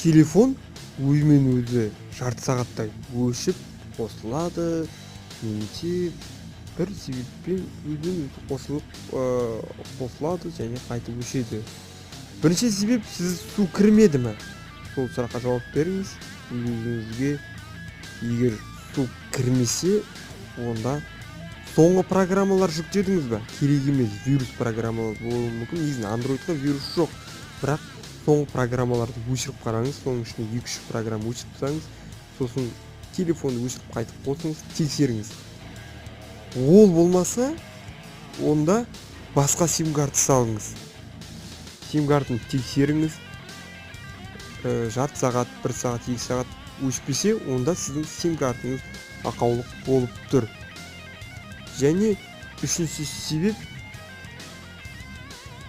Телефон өзімен өзі жарты сағаттай өшіп қосылады, немесе бір себеппен өзімен өзі қосылып қосылады және қайтып өшеді. Бірінші себеп, сіз су кірмеді ме? Сол сұраққа жауап беріңіз өзіңізге. Егер су кірмесе, онда соңғы программалар жүктедіңіз бе? Керек емес вирус программалар болуы мүмкін. Негізінен Androidқа вирус жоқ, бірақ соңғы программаларды өшіріп қараңыз, соның ішінде 2-3 программа өшіріп тастаңыз, сосын телефонды өшіріп қайтып қосыңыз, тексеріңіз. Ол болмаса, онда басқа сим-карта салыңыз. Сим-картаны тексеріңіз. Жарты сағат, 1 сағат, 2 сағат өшпесе, онда сіздің сим-картаңыз ақаулық болып тұр. Және үшінші себеп,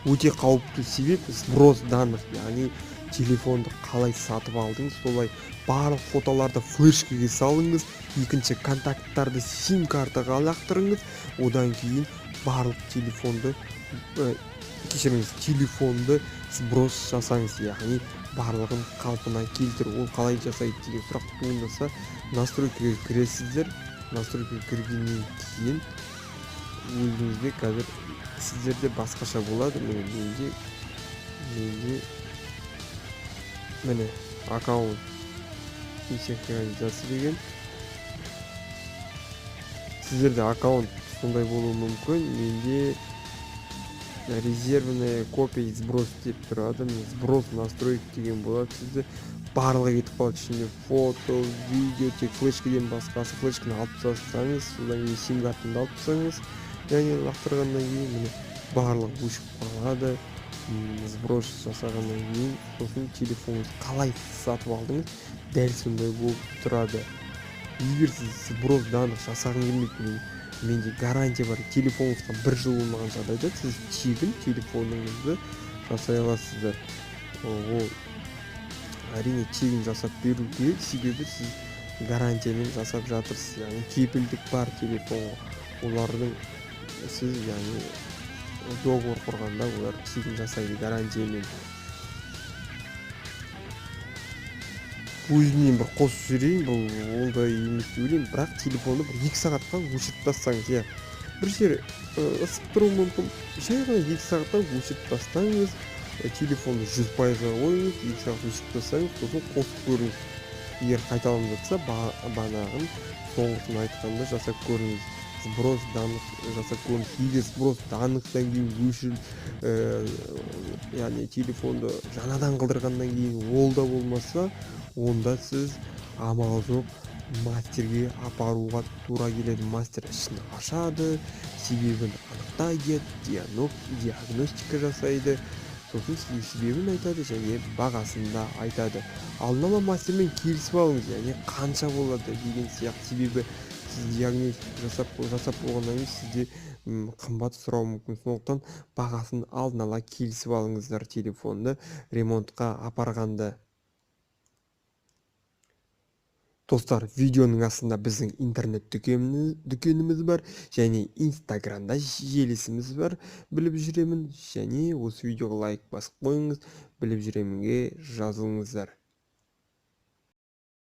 өте қауіпті себеп, сброс данных, яғни телефонды қалай сатып алдыңыз, солай барлық фотоларды флешкеге салыңыз, екінші контакттарды сим-картаға лақтырыңыз, одан кейін барлық телефонды, кешіріңіз, телефонды сброс жасаңыз, яғни барлығын қалпына келтіру. Ол қалай жасайды деген сұрақ туындаса, настройкаға кіресіздер. Настройкаға кіргеннен кейін өзіңізде қазір сіздерде басқаша болады. Міне, менде міне аккаунт и синхронизация деген. Сіздерде аккаунт сондай болуы мүмкін. Менде резервная копия и сброс деп тұрады. Міне, сброс настроек деген болады. Сізде барлығы кетіп қалады, ішінде фото, видео, тек флешкеден басқасы. Флешканы алып тастасаңыз, содан кейін сим картаны алып тастаңыз, және лақтырғаннан кейін міне барлығы өшіп қалады. Сброс жасағаннан кейін сосын телефоныңыз қалай сатып алдыңыз, дәл сондай болып тұрады. Егер сіз сброс данных жасағым келмейді, менде гарантия бар, телефоныңызға 1 жыл болмаған жағдайда сіз тегін телефоныңызды жасай аласыздар. Ол әрине тегін жасап беру керек, себебі сіз гарантиямен жасап жатырсыз, яғни кепілдік бар телефонға. Олардың сіз, яғни договор құрғанда олар тегін жасайды гарантиямен. Өзімнен бір қосып жіберейін, бұл ондай емес деп ойлаймын, бірақ телефонды бір 2 сағатқа өшіріп тастаңыз, иә. Бір жері ысып тұруы мүмкін, жай ғана 2 сағатқа өшіріп тастаңыз, телефонды 100%-ға қойыңыз, 2 сағат өшіріп тастаңыз, сосын қосып көріңіз. Егер қайталанып жатса, банағын соңғысын айтқанда жасап көріңіз, сброс данных жасап көріңіз. Егер сброс данныхтан кейін өшіріп, яғни телефонды жаңадан қылдырғаннан кейін ол да болмаса, онда сіз амал жоқ мастерге апаруға тура келеді. Мастер ішін ашады, себебін анықтайды, диагностика жасайды, сосын сізге себебін айтады және бағасын да айтады. Алдын ала мастермен келісіп алыңыз, яғни қанша болады деген сияқты, себебі сіз диагностика жасап болғаннан кейін сізде қымбат сұрауы мүмкін. Сондықтан бағасын алдын ала келісіп алыңыздар телефонды ремонтқа апарғанда. Достар, видеоның астында біздің интернет дүкеніміз бар және Инстаграмда желісіміз бар, біліп жүремін. Және осы видеоға лайк басып қойыңыз, біліп жүремінге жазылыңыздар.